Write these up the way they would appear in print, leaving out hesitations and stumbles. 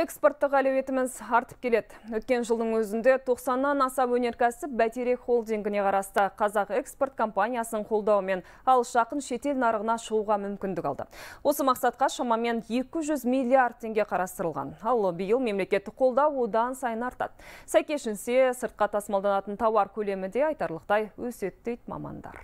Экспорттық әлеуетіміз артып келеді. Өткен жылдың өзінде 90-нан аса өнеркәсіп Бәйтерек холдингіне қарасты Қазақ экспорт компаниясының қолдауымен алыс жақын шетел нарығына шығуға мүмкіндік алды. Осы мақсатқа шамамен 200 миллиард теңге қарастырылған. Ал биыл мемлекеттік қолдау одан сайын артады. Сәйкесінше сыртқа тасымалданатын тауар көлемі де айтарлықтай өседі дейді мамандар.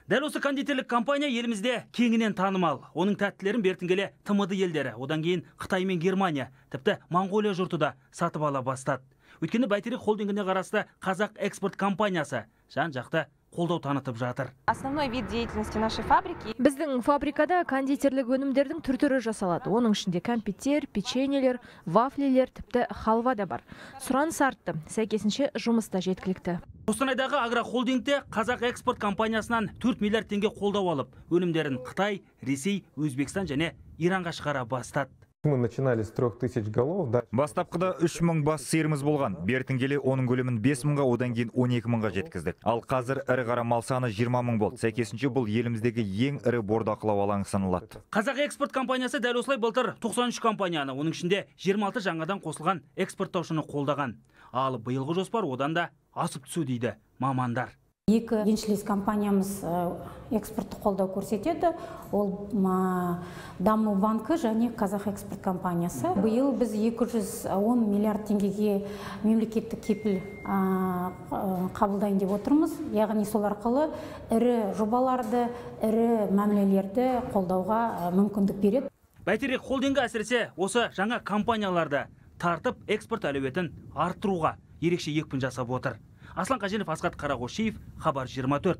Дәл осы кондитерлік компания елімізде кеңінен танымал. Оның тәттілерін бертін келе ТМД елдері, одан кейін Қытай мен Германия, тіпті Моңғолия жұрты да сатып ала бастады. Өйткені Бәйтерек холдингіне қарасты Қазақ экспорт компаниясы жан-жақты қолдау танытып жатыр. Основной вид деятельности нашей фабрики. Біздің фабрикада кондитерлік өнімдердің түр-түрі жасалады. Оның ішінде кәмпиттер, печеньелер, вафлилер, тіпті халва да бар. Сұраныс артты. Сәйкесінше жұмыс та жеткілікті. Қостанайдағы агрохолдингте Қазақ экспорт компаниясынан 4 миллиард теңге қолдау алып, өнімдерін Қытай, Ресей, Өзбекстан және Иранға шығара бастады. Мы начинали с 3000 голов. Да. Бастапқыда 3000 бас сиырымыз болған. Бертін келе оның көлемін 5000-ға, одан кейін 12 мыңға жеткіздік. Ал қазір ірі қара мал саны 20 мың болды. Сәйкесінше, бұл еліміздегі ең ірі бордақылау алаңы саналады. Қазақ экспорт компаниясы дәл осылай былтыр 93 компанияны, оның ішінде 26 жаңадан қосылған экспорттаушыны қолдаған. Ал биылғы жоспар одан да асып түсу дейді мамандар. Екі еншілес компаниямыз экспорттық қолдау көрсетеді. Ол Даму банкі және Қазақ экспорт компаниясы. Биыл біз 210 миллиард теңгеге мемлекеттік кепіл қабылдайын деп отырмыз. Яғни сол арқылы ірі жобаларды, ірі мәмілелерді қолдауға мүмкіндік береді. Бәйтерек холдингі әсіресе осы жаңа компанияларды тартып, экспорт әлеуетін арттыруға ерекше екпін жасап отыр. Аслан Қаженов, Асхат Қарағошиев, Хабар 24.